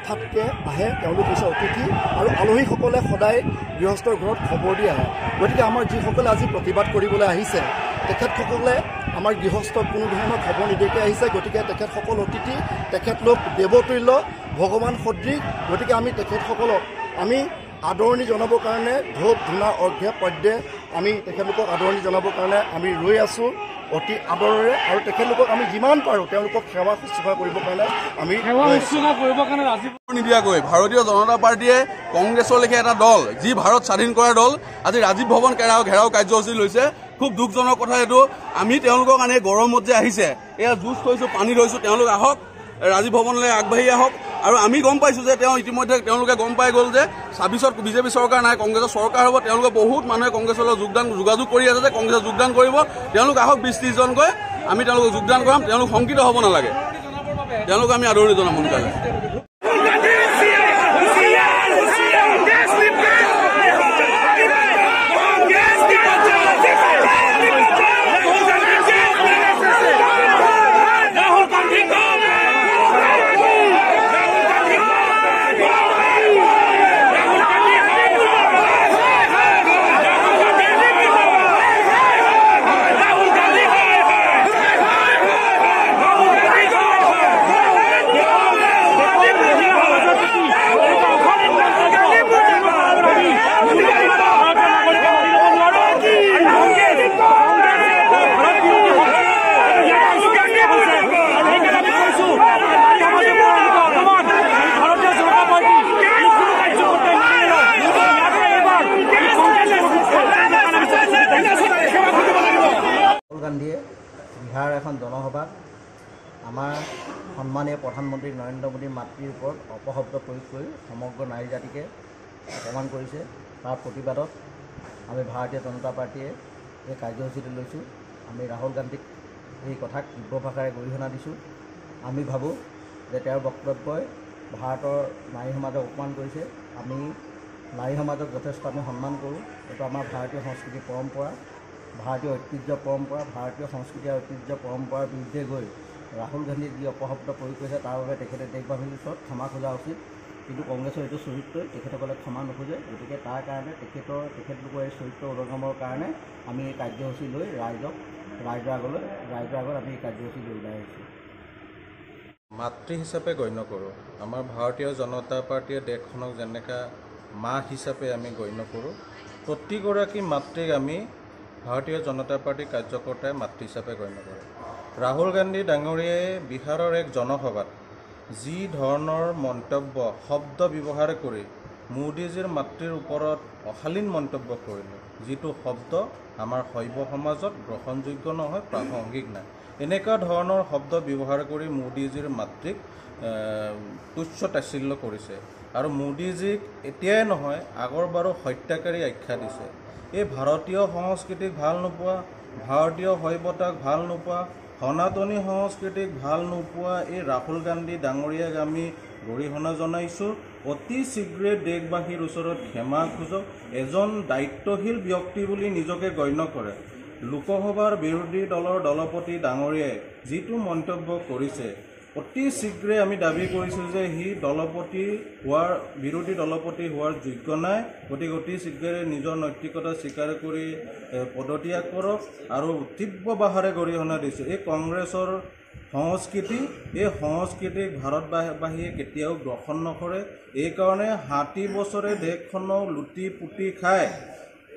হঠাৎকৈ আহে, তেওঁলোক হৈছে অতিথি আৰু আলহীসকলে সদায় গৃহস্থৰ ঘৰত খবৰ দি আহে। গতিকে আমাৰ যিসকলে আজি প্ৰতিবাদ কৰিবলৈ আহিছে তেখেতসকলে আমাৰ গৃহস্থক কোনো ধৰণৰ খবৰ নিদিয়াকৈ আহিছে। গতিকে তেখেতসকল অতিথি, তেখেতলোক দেৱতুল্য, ভগৱান সদৃশ। গতিকে আমি তেখেতসকলক আমি আদৰণি জনাবৰ কাৰণে ধূপ ধূনা অৰ্ঘ্য পদ্যে আমি তেখেতলোকক আদৰণি জনাবৰ কাৰণে আমি ৰৈ আছোঁ অতি আদৰেৰে আৰু তেখেতলোকক আমি যিমান পাৰোঁ তেওঁলোকক সেৱা শুশ্ৰূষা কৰিবৰ কাৰণে আমি সেৱা শুশ্ৰূষা কৰিবৰ কাৰণে ৰাজি নিদিয়াকৈ ভাৰতীয় জনতা পাৰ্টীয়ে কংগ্ৰেছৰ লেখীয়া এটা দল, যি ভাৰত স্বাধীন কৰাৰ দল, আজি ৰাজীৱ ভৱন ঘেৰাও কাৰ্যসূচী লৈছে। খুব দুখজনক কথা এইটো। আমি তেওঁলোকৰ কাৰণে গৰমত যে আহিছে, এয়া জুচ থৈছোঁ, পানী থৈছোঁ, তেওঁলোক আহক, ৰাজীৱ ভৱনলৈ আগবাঢ়ি আহক। আৰু আমি গম পাইছোঁ যে তেওঁ ইতিমধ্যে তেওঁলোকে গম পাই গ'ল যে 26ত বিজেপি চৰকাৰ নাই, কংগ্ৰেছৰ চৰকাৰ হ'ব। তেওঁলোকে বহুত মানুহে কংগ্ৰেছৰ লগত যোগাযোগ কৰি আছে যে কংগ্ৰেছত যোগদান কৰিব। তেওঁলোক আহক 20-30 জনকৈ, আমি তেওঁলোকক যোগদান কৰাম। তেওঁলোক শংকিত হ'ব নালাগে, তেওঁলোক আমি আদৰণি জনাম সোনকালে। গান্ধীয়ে বিহাৰৰ এখন জনসভাত আমাৰ সন্মানীয় প্ৰধানমন্ত্ৰী নৰেন্দ্ৰ মোদীৰ মাতৃৰ ওপৰত অপশব্দ প্ৰয়োগ কৰি সমগ্ৰ নাৰী জাতিকে অপমান কৰিছে। তাৰ প্ৰতিবাদত আমি ভাৰতীয় জনতা পাৰ্টীয়ে এই কাৰ্যসূচীটো লৈছোঁ। আমি ৰাহুল গান্ধীক এই কথাক তীব্ৰ ভাষাৰে গৰিহণা দিছোঁ। আমি ভাবোঁ যে তেওঁৰ বক্তব্যই ভাৰতৰ নাৰী সমাজক অপমান কৰিছে। আমি নাৰী সমাজক যথেষ্ট আমি সন্মান কৰোঁ। এইটো আমাৰ ভাৰতীয় সংস্কৃতিৰ পৰম্পৰা, ভাৰতীয় ঐতিহ্য পৰম্পৰা। ভাৰতীয় সংস্কৃতি আৰু ঐতিহ্য পৰম্পৰাৰ বিৰুদ্ধে গৈ ৰাহুল গান্ধীয়ে যি অপশব্দ প্ৰয়োগ কৰিছে তাৰ বাবে তেখেতে দেশবাসীৰ ওচৰত ক্ষমা খোজা উচিত। কিন্তু কংগ্ৰেছৰ এইটো চৰিত্ৰই তেখেতসকলে ক্ষমা নোখোজে। গতিকে তাৰ কাৰণে তেখেতলোকৰ এই চৰিত্ৰ উদগমৰ কাৰণে আমি এই কাৰ্যসূচী লৈ ৰাইজৰ আগত আমি এই কাৰ্যসূচী লৈ ওলাই আহিছোঁ। মাতৃ হিচাপে গণ্য কৰোঁ। আমাৰ ভাৰতীয় জনতা পাৰ্টীয়ে দেশখনক যেনেকুৱা মা হিচাপে আমি গণ্য কৰোঁ, প্ৰতিগৰাকী মাতৃক আমি ভাৰতীয় জনতা পাৰ্টীৰ কাৰ্যকৰ্তাই মাতৃ হিচাপে গণ্য কৰে। ৰাহুল গান্ধী ডাঙৰীয়াই বিহাৰৰ এক জনসভাত যি ধৰণৰ মন্তব্য, শব্দ ব্যৱহাৰ কৰি মোদীজীৰ মাতৃৰ ওপৰত অশালীন মন্তব্য কৰিলে, যিটো শব্দ আমাৰ সভ্য সমাজত গ্ৰহণযোগ্য নহয়, প্ৰাসংগিক নাই, এনেকুৱা ধৰণৰ শব্দ ব্যৱহাৰ কৰি মোদীজীৰ মাতৃক তুচ্ছ তাচ্ছিল্য কৰিছে আৰু মোদীজীক এতিয়াই নহয় আগৰবাৰো হত্যাকাৰী আখ্যা দিছে। এই ভাৰতীয় সংস্কৃতিক ভাল নোপোৱা, ভাৰতীয় সভ্যতাক ভাল নোপোৱা, সনাতনী সংস্কৃতিক ভাল নোপোৱা এই ৰাহুল গান্ধী ডাঙৰীয়াক আমি গৰিহণা জনাইছোঁ। অতি শীঘ্ৰে দেশবাসীৰ ওচৰত ক্ষমা খোজক। এজন দায়িত্বশীল ব্যক্তি বুলি নিজকে গণ্য কৰে লোকসভাৰ বিৰোধী দলৰ দলপতি ডাঙৰীয়াই যিটো মন্তব্য কৰিছে, অতি শীঘ্ৰে আমি দাবী কৰিছোঁ যে সি দলপতি হোৱাৰ, বিৰোধী দলপতি হোৱাৰ যোগ্য নাই। গতিকে অতি শীঘ্ৰে নিজৰ নৈতিকতা স্বীকাৰ কৰি পদত্যাগ কৰক আৰু তীব্ৰ ভাষাৰে গৰিহণা দিছোঁ। এই কংগ্ৰেছৰ সংস্কৃতি, এই সংস্কৃতিক ভাৰতবাসীয়ে কেতিয়াও গ্ৰহণ নকৰে। এইকাৰণে 60 বছৰে দেশখনক লুটি পুটি খাই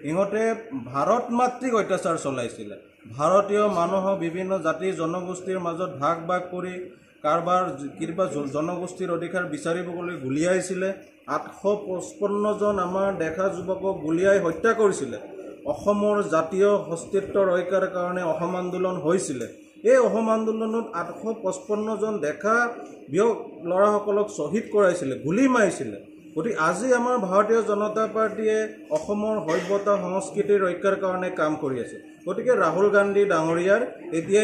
ইহঁতে ভাৰত মাতৃক অত্যাচাৰ চলাইছিলে। ভাৰতীয় মানুহক বিভিন্ন জাতি জনগোষ্ঠীৰ মাজত ভাগ ভাগ কৰি কাৰোবাৰ কিবা জনগোষ্ঠীৰ অধিকাৰ বিচাৰিব গ'লে গুলীয়াইছিলে। 855 জন আমাৰ ডেকা যুৱকক গুলীয়াই হত্যা কৰিছিলে। অসমৰ জাতীয় অস্তিত্ব ৰক্ষাৰ কাৰণে অসম আন্দোলন হৈছিলে। এই অসম আন্দোলনত 855 জন ডেকা ল'ৰাসকলক শ্বহীদ কৰাইছিলে, গুলী মাৰিছিলে। গতিকে আজি আমাৰ ভাৰতীয় জনতা পাৰ্টীয়ে অসমৰ সভ্যতা সংস্কৃতি ৰক্ষাৰ কাৰণে কাম কৰি আছে। গতিকে ৰাহুল গান্ধী ডাঙৰীয়াৰ এতিয়া